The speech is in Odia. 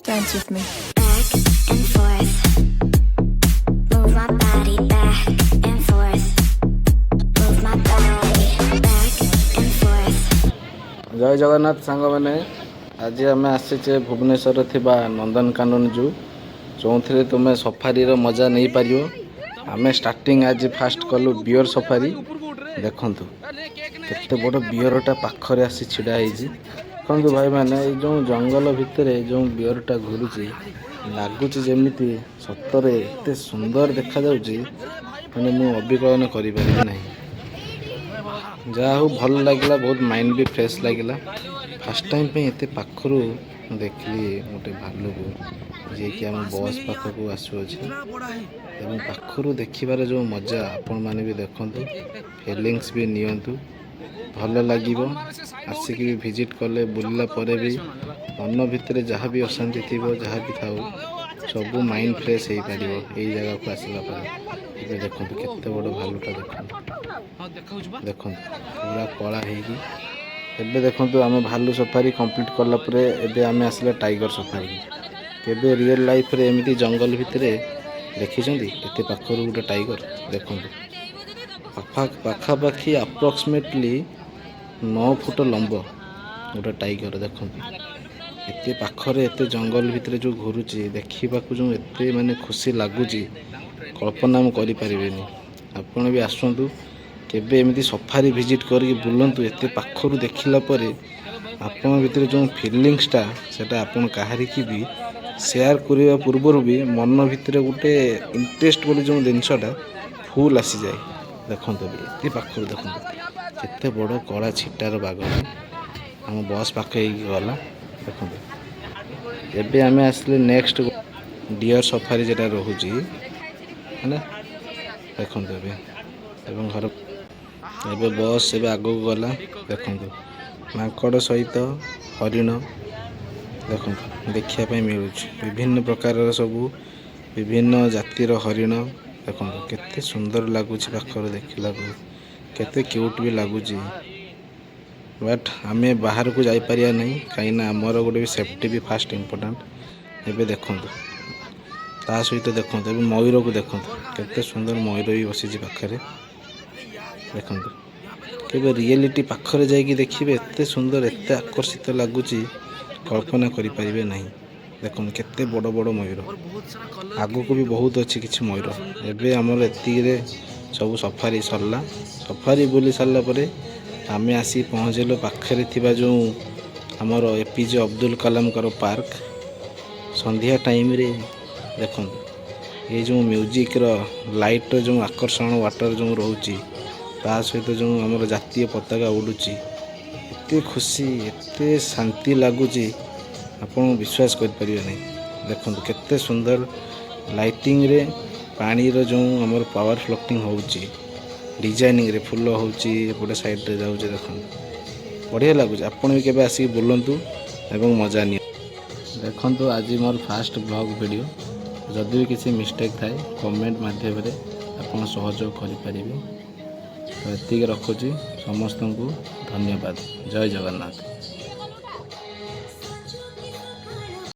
Dance with me. Back and forth. Move my body back and forth. Move my body back and forth. ଜୟ ଜଗନ୍ନାଥ ସାଙ୍ଗମାନେ। ଆଜି ଆମେ ଆସିଛେ ଭୁବନେଶ୍ୱରରେ ଥିବା ନନ୍ଦନକାନନ ଜୁ, ଯେଉଁଥିରେ ତୁମେ ସଫାରିର ମଜା ନେଇପାରିବ। ଆମେ ଷ୍ଟାର୍ଟିଂ ଆଜି ଫାଷ୍ଟ କଲୁ ବିୟର ସଫାରି। ଦେଖନ୍ତୁ, କେତେ ବଡ଼ ବିୟରଟା ପାଖରେ ଆସି ଛିଡ଼ା ହେଇଛି। ଦେଖନ୍ତୁ ଭାଇମାନେ, ଏଇ ଯେଉଁ ଜଙ୍ଗଲ ଭିତରେ ଯେଉଁ ବିୟରଟା ଘୁରୁଛି, ଲାଗୁଛି ଯେମିତି ସତରେ ଏତେ ସୁନ୍ଦର ଦେଖାଯାଉଛି, ମାନେ ମୁଁ ଅବିକଳନ କରିପାରିବି ନାହିଁ। ଯାହା ହଉ, ଭଲ ଲାଗିଲା ବହୁତ, ମାଇଣ୍ଡ ବି ଫ୍ରେଶ୍ ଲାଗିଲା। ଫାର୍ଷ୍ଟ ଟାଇମ୍ ପାଇଁ ଏତେ ପାଖରୁ ମୁଁ ଦେଖିଲି ଗୋଟେ ଭାଲୁକୁ, ଯିଏକି ଆମ ବସ୍ ପାଖକୁ ଆସୁଅଛି ଏବଂ ପାଖରୁ ଦେଖିବାର ଯେଉଁ ମଜା, ଆପଣମାନେ ବି ଦେଖନ୍ତୁ, ଫିଲିଙ୍ଗସ୍ ବି ନିଅନ୍ତୁ, ଭଲ ଲାଗିବ। ଆସିକି ବି ଭିଜିଟ୍ କଲେ, ବୁଲିଲା ପରେ ବି ମନ ଭିତରେ ଯାହା ବି ଅଶାନ୍ତି ଥିବ, ଯାହା ବି ଥାଉ, ସବୁ ମାଇଣ୍ଡ ଫ୍ରେଶ୍ ହେଇପାରିବ ଏଇ ଜାଗାକୁ ଆସିଲା ପରେ। ଏବେ ଦେଖନ୍ତୁ, କେତେ ବଡ଼ ଭାଲୁଟା, ଦେଖନ୍ତୁ, ଦେଖନ୍ତୁ, ପୁରା କଳା ହେଇକି। ଏବେ ଦେଖନ୍ତୁ, ଆମେ ଭାଲୁ ସଫାରି କମ୍ପ୍ଲିଟ୍ କଲା ପରେ ଏବେ ଆମେ ଆସିଲେ ଟାଇଗର ସଫାରି। କେବେ ରିଏଲ୍ ଲାଇଫ୍ରେ ଏମିତି ଜଙ୍ଗଲ ଭିତରେ ଦେଖିଛନ୍ତି ଏତେ ପାଖରୁ ଗୋଟେ ଟାଇଗର? ଦେଖନ୍ତୁ, ପାଖାପାଖି ଆପ୍ରକ୍ସିମେଟଲି 9 ଫୁଟ ଲମ୍ବ ଗୋଟେ ଟାଇଗର। ଦେଖନ୍ତୁ, ଏତେ ପାଖରେ, ଏତେ ଜଙ୍ଗଲ ଭିତରେ ଯେଉଁ ଘୁରୁଛି, ଦେଖିବାକୁ ଯେଉଁ ଏତେ ମାନେ ଖୁସି ଲାଗୁଛି, କଳ୍ପନା ମୁଁ କରିପାରିବିନି। ଆପଣ ବି ଆସନ୍ତୁ କେବେ, ଏମିତି ସଫାରି ଭିଜିଟ୍ କରିକି ବୁଲନ୍ତୁ। ଏତେ ପାଖରୁ ଦେଖିଲା ପରେ ଆପଣଙ୍କ ଭିତରେ ଯେଉଁ ଫିଲିଙ୍ଗସଟା, ସେଇଟା ଆପଣ କାହାରିକି ବି ସେୟାର କରିବା ପୂର୍ବରୁ ବି ମନ ଭିତରେ ଗୋଟେ ଇଣ୍ଟରେଷ୍ଟ ବୋଲି ଯେଉଁ ଜିନିଷଟା ଫୁଲ୍ ଆସିଯାଏ। ଦେଖନ୍ତୁ, ଏବେ ଏତେ ପାଖରୁ ଦେଖନ୍ତୁ, କେତେ ବଡ଼ କଳା ଛିଟାର ବାଘଟି ଆମ ବସ୍ ପାଖ ହେଇକି ଗଲା। ଦେଖନ୍ତୁ, ଏବେ ଆମେ ଆସିଲେ ନେକ୍ସଟ ଡିଅର୍ ସଫାରି ଯେଟା ରହୁଛି, ହେଲା। ଦେଖନ୍ତୁ ଏବେ ଏବଂ ଘର ଏବେ ବସ୍ ଏବେ ଆଗକୁ ଗଲା। ଦେଖନ୍ତୁ, ମାଙ୍କଡ଼ ସହିତ ହରିଣ ଦେଖନ୍ତୁ ଦେଖିବା ପାଇଁ ମିଳୁଛି। ବିଭିନ୍ନ ପ୍ରକାରର ସବୁ ବିଭିନ୍ନ ଜାତିର ହରିଣ। ଦେଖନ୍ତୁ, କେତେ ସୁନ୍ଦର ଲାଗୁଛି ପାଖରୁ ଦେଖିଲାକୁ, କେତେ କ୍ୟୁଟ୍ ବି ଲାଗୁଛି। ବଟ୍ ଆମେ ବାହାରକୁ ଯାଇପାରିବା ନାହିଁ, କାହିଁକିନା ଆମର ଗୋଟେ ବି ସେଫ୍ଟି ବି ଫାଷ୍ଟ ଇମ୍ପୋର୍ଟାଣ୍ଟ। ଏବେ ଦେଖନ୍ତୁ, ତା ସହିତ ଦେଖନ୍ତୁ, ଏବେ ମୟୂରକୁ ଦେଖନ୍ତୁ, କେତେ ସୁନ୍ଦର ମୟୂର ବି ବସିଛି ପାଖରେ। ଦେଖନ୍ତୁ, କେବେ ରିଏଲିଟି ପାଖରେ ଯାଇକି ଦେଖିବେ, ଏତେ ସୁନ୍ଦର, ଏତେ ଆକର୍ଷିତ ଲାଗୁଛି, କଳ୍ପନା କରିପାରିବେ ନାହିଁ। ଦେଖନ୍ତୁ, କେତେ ବଡ଼ ବଡ଼ ମୟୂର। ଆଗକୁ ବି ବହୁତ ଅଛି କିଛି ମୟୂର। ଏବେ ଆମର ଏତିକିରେ ସବୁ ସଫାରି ସରିଲା। ସଫାରି ବୁଲି ସାରିଲା ପରେ ଆମେ ଆସି ପହଞ୍ଚିଲୁ ପାଖରେ ଥିବା ଯେଉଁ ଆମର ଏପିଜେ ଅବଦୁଲ କାଲାମଙ୍କର ପାର୍କ। ସନ୍ଧ୍ୟା ଟାଇମ୍ରେ ଦେଖନ୍ତୁ, ଏଇ ଯେଉଁ ମ୍ୟୁଜିକ୍ର ଲାଇଟ୍ର ଯେଉଁ ଆକର୍ଷଣ, ୱାଟର୍ ଯେଉଁ ରହୁଛି, ତା ସହିତ ଯେଉଁ ଆମର ଜାତୀୟ ପତାକା ଉଡ଼ୁଛି, ଏତେ ଖୁସି, ଏତେ ଶାନ୍ତି ଲାଗୁଛି, ଆପଣ ବିଶ୍ୱାସ କରିପାରିବେ ନାହିଁ। ଦେଖନ୍ତୁ, କେତେ ସୁନ୍ଦର ଲାଇଟିଂରେ ପାଣିର ଯେଉଁ ଆମର ପାୱାର ଫ୍ଲୋଟିଂ ହେଉଛି, ଡିଜାଇନିଂରେ ଫୁଲ ହେଉଛି, ଏପଟେ ସାଇଡ଼୍ରେ ଯାଉଛି। ଦେଖନ୍ତୁ, ବଢ଼ିଆ ଲାଗୁଛି। ଆପଣ ବି କେବେ ଆସିକି ବୁଲନ୍ତୁ ଏବଂ ମଜା ନିଅନ୍ତୁ। ଦେଖନ୍ତୁ, ଆଜି ମୋର ଫାଷ୍ଟ ବ୍ଲଗ୍ ଭିଡ଼ିଓ। ଯଦି ବି କିଛି ମିଷ୍ଟେକ୍ ଥାଏ, କମେଣ୍ଟ ମାଧ୍ୟମରେ ଆପଣ ସହଯୋଗ କରିପାରିବେ। ତ ଏତିକି ରଖୁଛି। ସମସ୍ତଙ୍କୁ ଧନ୍ୟବାଦ। ଜୟ ଜଗନ୍ନାଥ।